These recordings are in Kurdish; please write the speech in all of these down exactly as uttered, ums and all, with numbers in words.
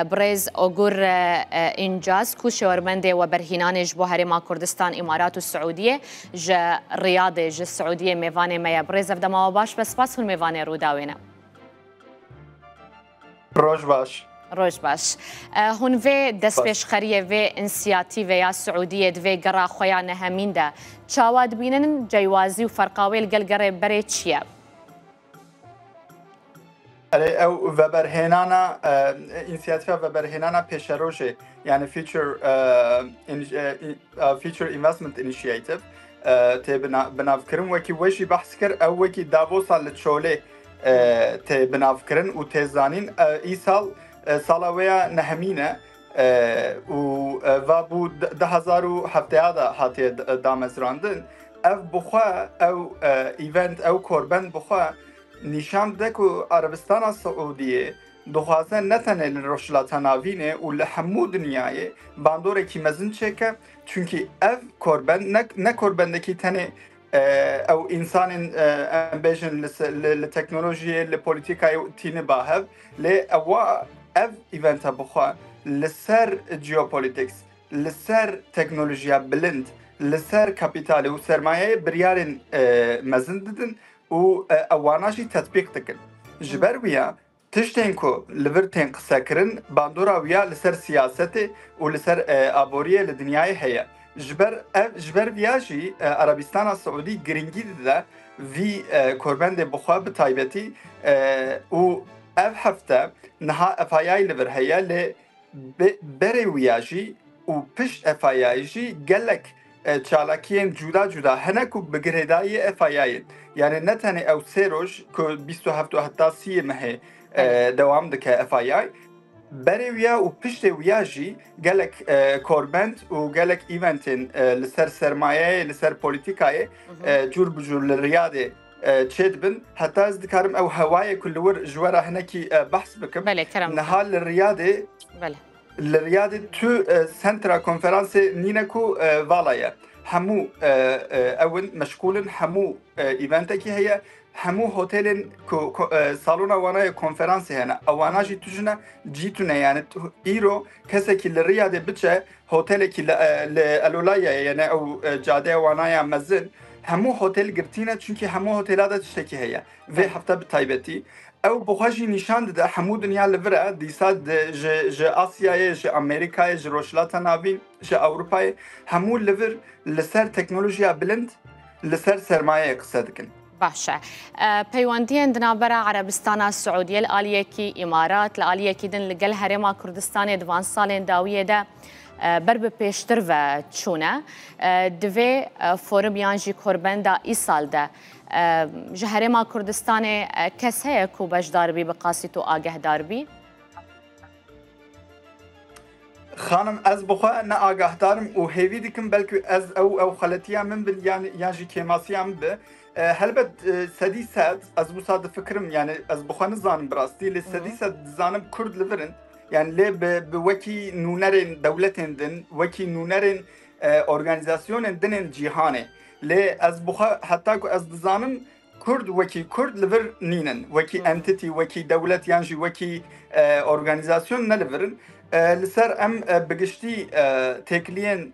Birêz Ogur, e, e, Încaz, ku şêwermendê weberhînanê ji bo Herêma Kurdistan, Îmarat û Siûdiyê, ji Riyadê, ji Siûdiyê mêvanê me ye. Birêz, ev dema we baş be, spas hûn mêvanê Rûdawê ne. Roj baş. Roj baş. E, hûn vê destpêşxeriyê, vê însiyatîvê ya Siûdiyê di vê gera xwe ya nehemîn de çawa dibînin? Ceywazî û ferqa wê li gel gerê berê çi ye? Erê, ew veberhênana, e, însiyatîfa veberhênana pêşerojê, yani Future, e, in-, e, in-, e, Future Investment Initiative, e, tê bina-, binavkirin. Wekî we jî behs kir, ew wekî Davosa li Çolê, e, tê binavkirin û tê zanîn. E, îsal, e, sala wê ya nehemîn e, e, û, e, va bû d-, du hezar û heftê de hatiye d-, damezrandin. Ev bi xwe, ew, e, event, ew korbend bi xwe nîşan dide ku Erebistana Siûdiyê dixwaze ne tenê li Rojhilata Navînê û li hemû dinyayê bandorekî mezin çêke, çunkî ev korbend ne, ne korbendekî tenê, e, ew însanên, e, em bêjin li se-, li, li teknolojiyê, li polîtîkayê tîni ba hev, lê ewa ev evente bi xwe li ser geopolitics, li ser teknolojiya bilind, li ser kapîtalê û sermayeyê biryarên, e, mezin didin û, e, ewana jî tetbîq dikin. Ji ber wiya, tiştên ku li vir tên qisekirin, bandora wiya li ser siyasetê û li ser, e, aboriyê li dinyayê heye. Ji ber ev, ji ber viya jî, e, Erebistana Siûdî giringî dide vî, e, korbendê bi xwe bi taybetî, e, û ev hefte niha F I A li vir heye, lê be-, berê wiya jî û pişt F I A jî gelek, e, çalakiyên cuda cuda hene ku bi girêdayî F I A yên. Yani ne tenê ew sê roj ku bîst û heft û heta sî mehê, e, Belê. dewam dike F I A. Berê wiya û piştê wiya jî gelek, e, korbend û gelek eventên, e, li ser sermayeyê, li ser polîtîkayê, Hı hı. e, cûr bi cûr li Riyadê, e, çêdibin. Heta ez dikarim ew hewayê ku li wir ji we re hinekî, e, behs bikim. Belê, kerem Niha li Riyadê, Belê. li Riyadê tu, e, sentra konferansê nîne ku, e, vala ye. Hemû, e, e, ew in meşgûl in, hemû, e, eventekî heye. Hemû hotelên ku, ku, e, salona wana ye konferansê hene. Ewana jî tujine cî tune, yani tu-, îro kesekî li Riyadê biçe hotelekî li, e, li Elolaya ye, yani ew, e, cadeya wana ya mezin. Hemû hotel girtîne, çunkî hemû hotela de tiştekî heye. Vê Belê. hefte bi taybetî. Ew bi xwe jî nîşan dide hemû dinya li vir e, dîsa di, ji, ji Asyayê, ji Amerîkayê, ji Rojhilata Navîn, ji Ewropayê, hemû li vir li ser teknolojiya bilind, li ser sermayeyê qise dikin. Baş e. E, peywendiyên di navbera Erebistana Siûdiyê li aliyekî, Îmarat li aliyekî din li gel Herêma Kurdistanê di van salên dawiyê de, e, ber bi pêştir ve çûne. E, di vê, e, forum yan jî korbenda îsal de, e, ji Herêma Kurdistanê, e, kes heye ku beşdar bî, bi qasî tu agehdar bî? Xanim, ez bi xwe ne agahdar im û hêvî dikim belkî ez ew, ew xeletiya min bi yan, yan jî kêmasiya min bi. E, helbet, e, sedî sed ez wisa difikirim, yani ez bi xwe nizanim bi rastî, lê Hı hı. sedî sed dizanim Kurd li vir in. Yani lê bi, bi wekî nûnerên dewletên din, wekî nûnerên, e, organîzasyonên din ên cîhanê. Lê ez bi xwe heta ku ez dizanim, Kurd wekî Kurd li vir nînin. Wekî Hı hı. entity, wekî dewlet yan jî wekî, e, organîzasyon ne li vir in. E, li ser em, e, bi giştî, e, têkiliyên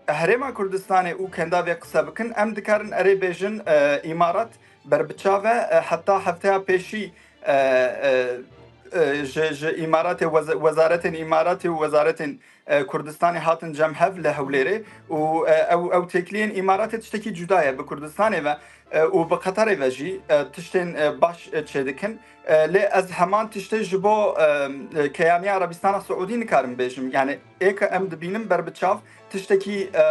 Herêma Kurdistanê û Kendavê qise bikin, em dikarin erê bêjin, e, Îmarat berbiçav e, e, heta hefteya pêşî, e, e, e, ji, ji Îmaratê, wez-, wezaretên Îmaratê û wezaretên, e, Kurdistanê hatin cem hev li Hewlêrê û, e, ew, ew têkiliyên Îmaratê tiştekî cuda ye bi Kurdistanê ve, e, û bi Qeterê ve jî, e, tiştên, e, baş, e, çêdikin. E, lê ez heman tiştê ji bo, e, e, keyaniya Erebistana Siûdî nikarim bêjim. Yani ê ke em dibînin berbiçav, tiştekî, e,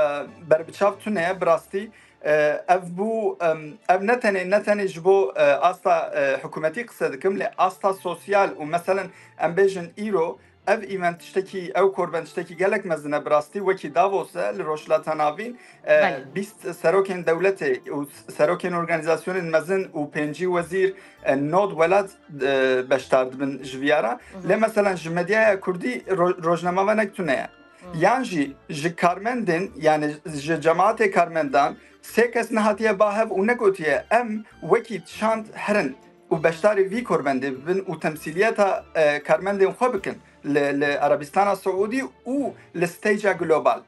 berbiçav tune ye bi rastî. E, ev bû, em, ev ne tenê, ne tenê ji bo, e, asta, e, hikûmetî qise dikim, lê asta sosyal û meselen em bêjin îro ev event tiştekî, ew korben tiştekî gelek mezin e bi rastî, wekî Davos e li Rojhilata Navîn, e, Belê. bîst serokên dewletê û serokên organîzasyonên mezin û pêncî wezîr, e, nod welat, e, beşdar dibin ji viya re. Hı hı. Lê meselen ji medyaya kurdî ro-, rojnamevanek tune ye. Hı. Yan jî ji karmendên, yani ji cemaatê karmendan sê kes nehatiye ba hev û negotiye em wekî şand herin û beşdarî vî korbendê bibin û temsîliyeta, e, karmendên xwe bikin. li, li Erebistana Siûdî û li steca global.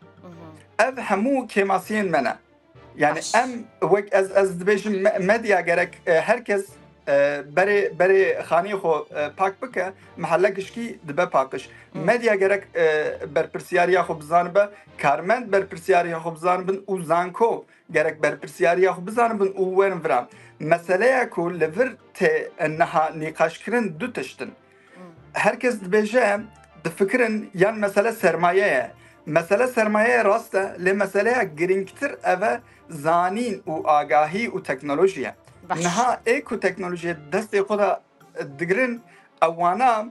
Ev hemû kêmasiyên me ne. Yani Baş. Em wek ez, ez dibêjim me- medya gerek e, herkes e, berê berê xaniyê xwe e, pak bike, mehelle gişkî dibe paqij. Medya gerek e, berpirsiyariya xwe bizanibe, karmend berpirsiyariya xwe bizanibin û zanko gerek berpirsiyariya xwe bizanibin û werin vira. Meseleya ku li vir tê niha nîqaşkirin du tişt in. Herkes dibêje, difikirin yan mesele sermaye ye. Mesele sermaye ye, rast e, lê meseleya girîngtir ev e zanîn û agahî û teknolojî ye. Baş. Niha ê ku teknolojiyê destê xwe de digirin, ewana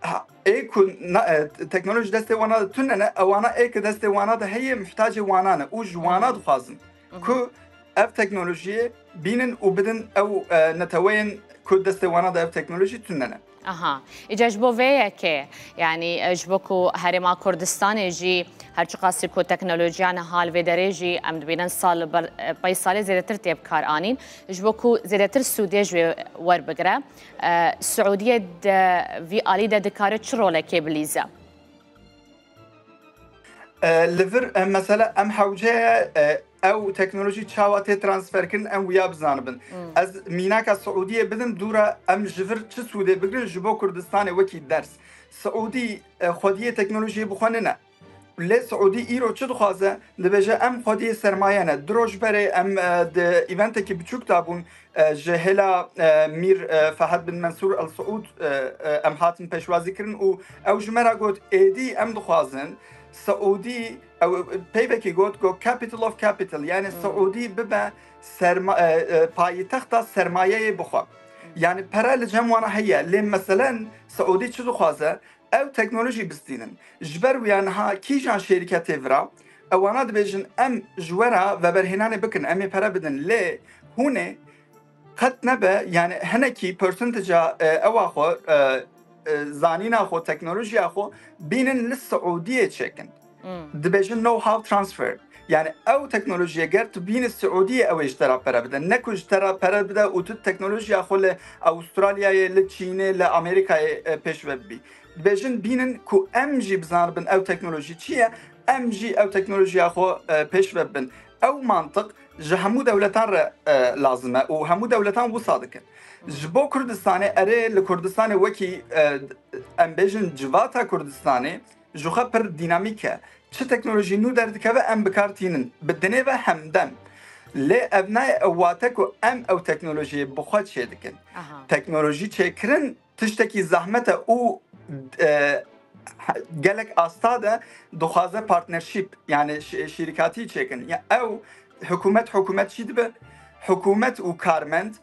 ha, ê ku na- e, teknolojî destê wana de tune ne, ewana ê ku destê wana de heye muhtacê wana ne û ji wana dixwazin ku ev teknolojiyê bînin û bidin ew e, neteweyên ku destê wana de ev teknolojî tune ne. Aha. Îca ji bo vê yekê, yanî e, ji bo ku Herêma Kurdistanê jî her çiqasî ku teknolojiya niha li vê derê jî em dibînin sal li ber- e, pey salê zêdetir tê bi kar anîn. Ji bo ku zêdetir sûdê ji wê werbigire, e, Siûdiyê di vî alî de dikare çi rolekê bilîze? E, li vir e, mesele em hewce ye e, ew teknolojî çawa tê transfer kirin em wiya bizanibin. Ez mînaka Siûdiyê bidim dûra em ji vir çi sûdê bigirin ji bo Kurdistanê wekî ders. Siûdî e, xwediyê teknolojiyê bi xwe nine. Lê Siûdî îro çi dixwaze? Dibêje em xwediyê sermaye ne. Du roj berê em e, di eventekî biçûk de bûn. E, ji hêla e, Mîr e, Fehd bin Mensûr El Saûd e, e, em hatin pêşwazî kirin û ew ji me re got, êdî em dixwazin Siûdî, ew peyvekî got, got capital of capital, yani Siûdî bibe serma, e, e, payitexta sermayeyê bixwe. Yani pere li cem wana heye, lê meselen Siûdî çi dixwaze? Ew teknolojî bistînin. Ji ber wiya niha kîjan şêrîketê vira, ewana dibêjin, em ji we re veberhênanê bikin, em ê pere bidin, lê hûn ê qet nebe, yani hinekî percentage'a e, ewa xwe, e, e, zanîna xwe, teknolojiya xwe bînin li Siûdiyê çêkin. Dibêjin know-how transfer. Yani ew teknolojiyê ger tu bînî Siûdiyê ew ê ji te re pere bide. Ne ku ji te re pere bide û tu teknolojiya xwe li Avustralyayê, li Çînê, li Amerîkayê e, pêş ve bibî. Dibêjin bînin ku em jî bizanibin ew teknolojî çi ye, em jî ew teknolojiya xwe e, pêş ve bibin. Ew mantiq ji hemû dewletan re e, lazim e û hemû dewletan wisa dikin. Ji bo Kurdistanê, erê li Kurdistanê wekî e, em bêjin civata Kurdistanê ji xwe pir dînamîk e. Çi teknolojî nû derdikeve em bi kar tînin. Bi dinê ve hemdem. Lê ev nayê ew wate ku em ew teknolojiyê bi xwe çêdikin. Teknolojî çêkirin tiştekî zehmet e û e, gelek asta de dixwaze partnership, yani şî- şîrîkatî çêkin. Ya ew hikûmet, hikûmet çi dibe? Hikûmet û karmend,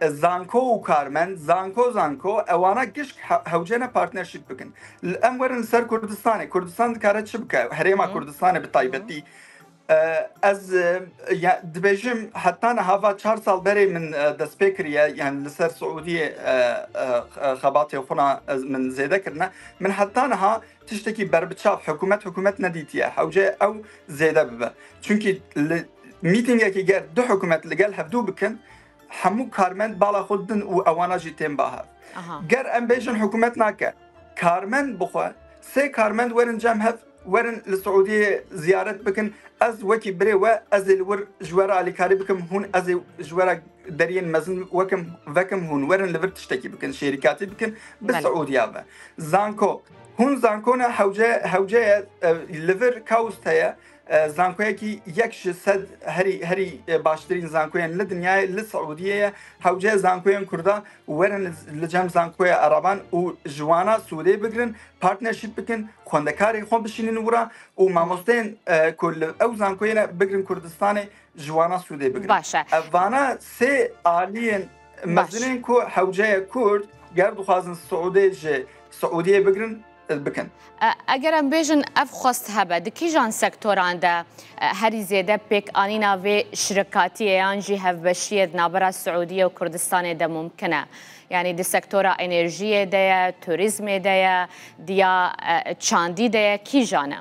e, zanko û karmend, zanko, zanko, ewana gişk he- hewce ne partnership bikin. L- Em werin li ser Kurdistanê. Kurdistan dikare çi bike? Herêma Kurdistanê bi taybetî. E, ez e, ya, dibêjim heta niha va çar sal berê min e, dest pê kiriye, yani li ser Siûdiyê e, e, e, xebatê xwe na ez, min zêde kirine. Min heta niha tiştekî berbiçav, hikûmet hikûmet nedîtiye. Hewce ew zêde bibe. Çunkî li mîtingekî ger du hikûmet li gel hevdû bikin, hemû karmend bala xwe didin û ewana jî tên ba hev. Ger em bêjin hikûmet nake, karmend bixwe, sê karmend werin cem hev, werin li Siûdiyê ziyaret bikin, ez wekî birê we, ez ê li wir ji we re alîkarî bikim, hûn ez ê ji we re deriyên mezin wekim, vekim hûn, werin li vir tiştekî bikin, şêrîkatî bikin, bi Siûdiya ve. Zanko, hûn zanko ne hewce, hewce ye, e, li vir kaust heye, e, zankoyekî yek ji sed herî, herî e, baştirîn zankoyên li dinyayê li Siûdiyê ye, hewce ye zankoyên Kurda werin li, li cem zankoya Ereban û ji wana sûdê bigirin, partnership bikin, xwendekarê xwe bişînin wira û mamosteyên e, ku li ew zankoyê ne bigirin Kurdistanê, ji wana sûdê bigirin. Baş e. Ev vana sê aliyên Baş. Mezinên ku hewce ye Kurd ger dixwazin Siûdê ji Siûdiyê bigirin, bikin. E, eger em bêjin ev xwest hebe, di kîjan sektoran de e, herî zêde pêkanîna vê şirikatiyê yan jî hevbeşiyê di navbera Siûdiyê û Kurdistanê de mumkin e? Yanî di sektora enerjiyê de ye, turîzmê de ye, diya e, çandî de ye, kîjan e?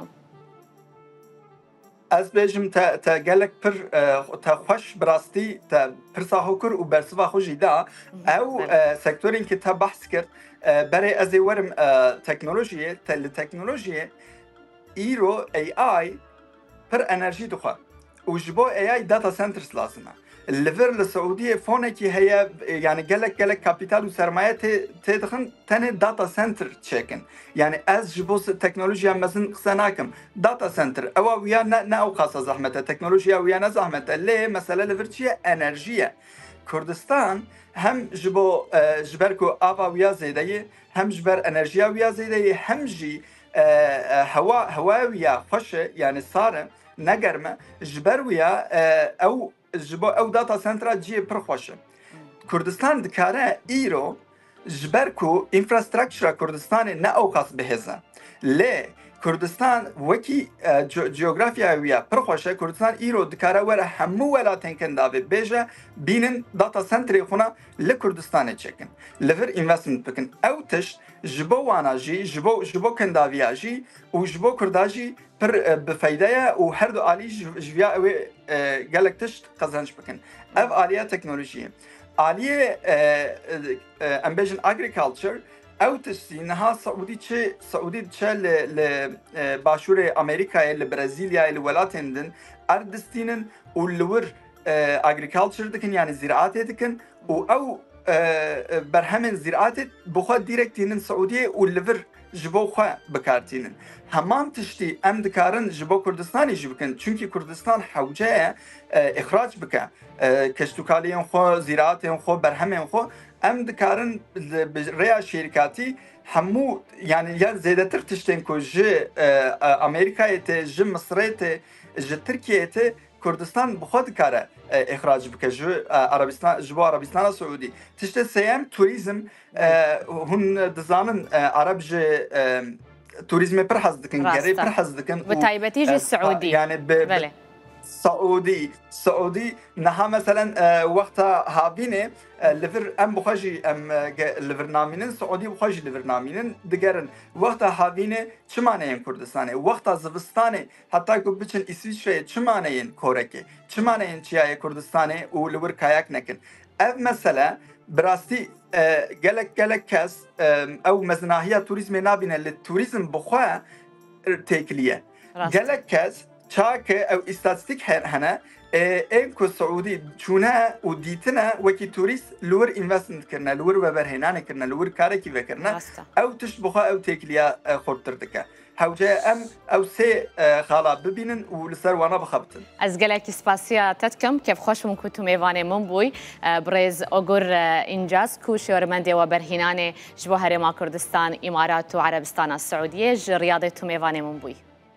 Ez bêjim te, te gelek pir, e, te xweş bi rastî te pirsa xwe kir û bersiva xwe jî da. Ew, e, sektorên ki te behs kir, e, berê ez ê werim, e, teknolojiyê, te li teknolojiyê îro A I pir enerjî dixwe û ji bo A I data centers lazim e. Li vir li Siûdiyê fonekî heye, e, yani gelek gelek kapîtal û sermaye tê, tê dixin tenê data center çêkin. Yani ez ji bo se-, teknolojiya mezin qise nakim. Data center, ewa wiya ne, ne ew qasa zehmet e, teknolojiya wiya ne zehmet e. Lê mesele li vir çi ye? Enerji ye. Kurdistan hem ji bo, e, ji ber ku ava wiya zêde ye, hem ji ber enerjiya wiya zêde ye, hem jî, e, e, hewa, hewa wiya xweş e, yani sar e, ne germ e. Ji ber wiya, e, ew, ji bo ew data centra cihê pir xweş e. Kurdistan dikare îro ji ber ku infrastructura Kurdistanê ne ewqas bihêz e. Lê Kurdistan wekî, e, co-, coğrafyaya wî ya pir xweş e. Kurdistan îro dikare were hemû welatên kendavê bêje, bînin data centrê xwe ne li Kurdistanê çêkin. Li vir investment bikin. Ew tişt ji bo wana jî, ji bo, ji bo kendaviya jî û ji bo Kurda jî pir, e, bi feyde ye û her du alî ji, ji viya ew ê, e, gelek tişt qezenc bikin. Ev aliya teknolojiyê. Aliyê, e, e, e, em bêjin agriculture, ew tiştî niha Siûdî çi, Siûdî diçe li, li, e, başûrê Amerîkayê, li Brezîlyayê, li welatên din erd distînin û li wir, e, agriculture dikin, yani zîraatê dikin û ew, e, e, berhemên zîraatê bi xwe dîrekt tînin Siûdiyê û li vir ji bo xwe bi kar tînin. Heman tiştî em dikarin ji bo Kurdistanê jî bikin. Çunkî Kurdistan hewce ye, e, îxrac bike. E, keştûkaliyên xwe, zîraatên xwe, berhemên xwe, em dikarin li, bi rêya şêrikatî hemû, yani ya zêdetir tiştên ku ji, e, e, Amerîkayê tê, ji Misirê tê, ji Tirkiyeyê tê, Kurdistan bi xwe dikare, e, îxrac bike ji, e, Arabistan, ji bo Arabistana Siûdî. Tiştê sêyem, turîzm. E, hûn dizanin, e, Arab ji, e, turîzmê pir hez dikin, Rast gerê e. pir hez dikin Bi û, taybetî jî e, Siûdî. yani bi, bi Belê. Siûdî, Siûdî niha meselen, e, wexta havînê, e, li vir em bi xwe jî em, e, ge-, li vir namînin, Siûdî bi xwe jî li vir namînin, digerin. Wexta havînê çi maneyên Kurdistanê? Wexta zivistanê heta ku biçin Îsvîçreyê çi maneyên korekê? Çi maneyên çiyayê Kurdistanê û li wir kayak nekin? Ev mesele bi rastî, e, gelek, gelek kes, e, ew mezinahiya turîzmê nabîne, li turîzm bi xwe têkilî ye. Rast. Gelek kes çake ew îstatîstîk he-, hene, e, ên ku Siûdî çûne û dîtine wekî turîst li wir investment kirine, li wir veberhênanê kirine, li wir karekî vekirine, Rast e. ew tişt bi xwe ew têkiliya, e, xurttir dike. Hewce ye em ew sê, e, xala bibînin û li ser wana bixebitin. Ez gelekî spasiya te dikim. Kêfxweş bûm ku tu mêvanê min bûyî. E, birêz Ogur, e, Încaz ku şêwirmendê weberhênanê ji bo Herêma Kurdistan, Îmarat û Erebistana Siûdiyê, ji Riyadê tu mêvanê min bûyî.